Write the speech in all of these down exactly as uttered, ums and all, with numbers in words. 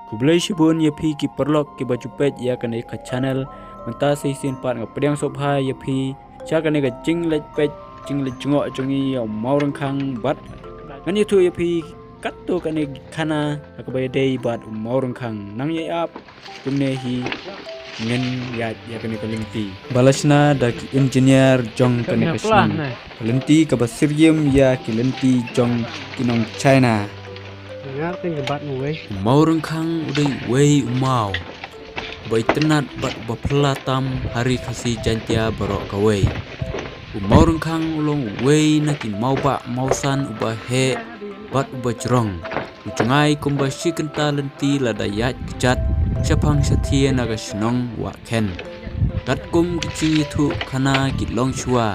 Khublei shibun ïa phi ki paralok kiba ju peit ïa kane ka channel. Mynta sa shisien pat nga pdiang sngewbha ïa phi sha kane ka jingleit peit, jingleit jngoh jong ngi ïa u Mawryngkhang bad ngan ïathuh ïa phi katto katne ki khana ha kaba ïadei bad u Mawryngkhang. Nang ïa ap kumne hi ngin ïaid ïa kane ka lynti ba la shna da ki engineer jong kane ka shnong. Ka lynti kaba syriem ïa ki lynti jong ki nong China. U Mawryngkhang u dei uwei u maw uba itynnad bad uba phylla tam ha ri Khasi Jaiñtia baroh kawei. U Mawryngkhang u long uwei na ki mawbah mawsan uba heh bad uba jrong. U jngai kumba shi kynta lynti lada ïaid kjat shaphang shathie na ka shnong Wahkhen. Katkum ki jingïathuh khana ki longshuwa,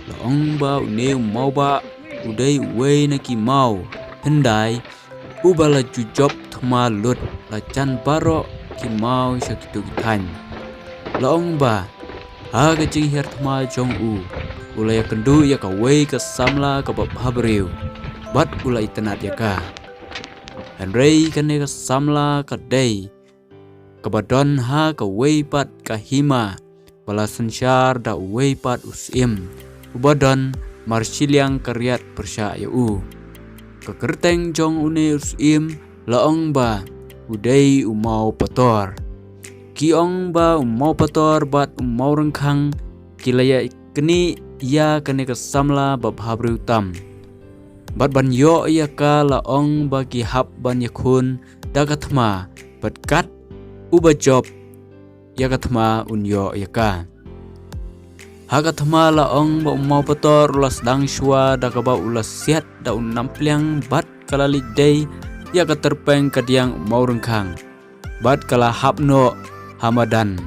la ong ba une u mawbah u dei uwei na ki maw, hyndai uba la ju jop thma lut, la jan baroh ki maw sha kito ki thaiñ. La ong ba ha ka jinghiar thma jong u, u la ïakynduh ïa kawei ka samla kaba bhabriew bad u la itynnad ïa ka. Hynrei kane ka samla ka dei kaba don ha kawei pat ka hima ba la synshar da uwei pat u syiem uba don mar shiliang ka riat pyrshah ïa u. Ka kyrteng jong une u syiem la ong ba u dei u Mawpator. Ki ong ba u Mawpator bad u Mawryngkhang ki la ïaknieh ïa kane ka samla ba bhabriew tam bad ban ïoh ïa ka la ong ba ki hap ban ïakhun da ka thma bad kat uba jop ïa ka thma un ïoh ïa ka. Ha ka thma la ong ba u Mawpator u la sdang shuwa da kaba u la siat da u nampliang bad ka la leit dei ïa ka tyrpeng kadiang u Mawryngkhang bad ka la hap noh ha madan.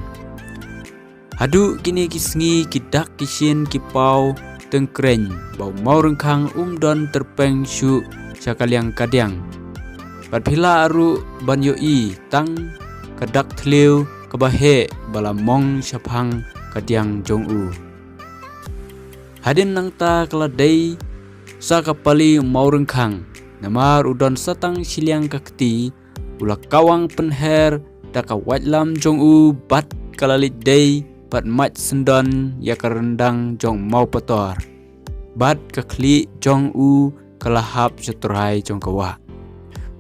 Haduh kine ki sngi ki dak ki shin ki paw tyngkreiñ ba u Mawryngkhang um don tyrpeng shuh sha ka liang kadiang. Bad phi lah ruh ban ïohi tang ka dak thliew kaba heh ba la mong shaphang kadiang jong u. Hadien nangta ka la dei sa ka pali u Mawryngkhang, namar u don sa tang shiliang ka kti, u la kawang pynher da ka waitlam jong u bad ka la leit dei bad mait syndon ïa ka ryndang jong u Mawpator. Bad ka khlieh jong u ka la hap sha trai jong ka wah.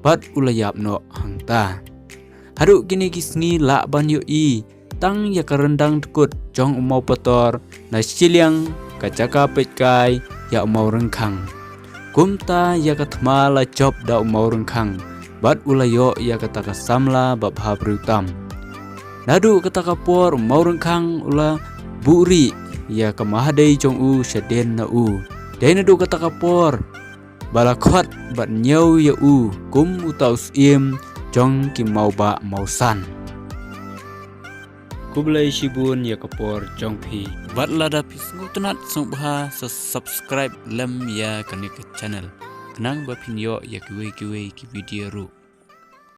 Bad u la ïap noh hangta. Haduh kine ki sngi lah ban ïohi tang ïa ka ryndang dkut jong u Mawpator na shiliang ka jaka peitkai ïa u Mawryngkhang. Kumta ïa ka thma la jop da u Mawryngkhang bad u la ïoh ïa kata ka samla ba bhabriew tam. Naduh kata ka por u Mawryngkhang u la buhrieh ïa ka mahadei jong u shadien na u. Dei naduh kata ka por ba la khot bad ñiew ïa u kum uta u syiem jong ki mawbah mawsan. Khublei shibun ïa ka por jong phi. Bad lada phi sngewtynnad sngewbha sa subscribe lem ïa kane ka channel khnang ba phin ïoh ïa kiwei kiwei ki video ruh.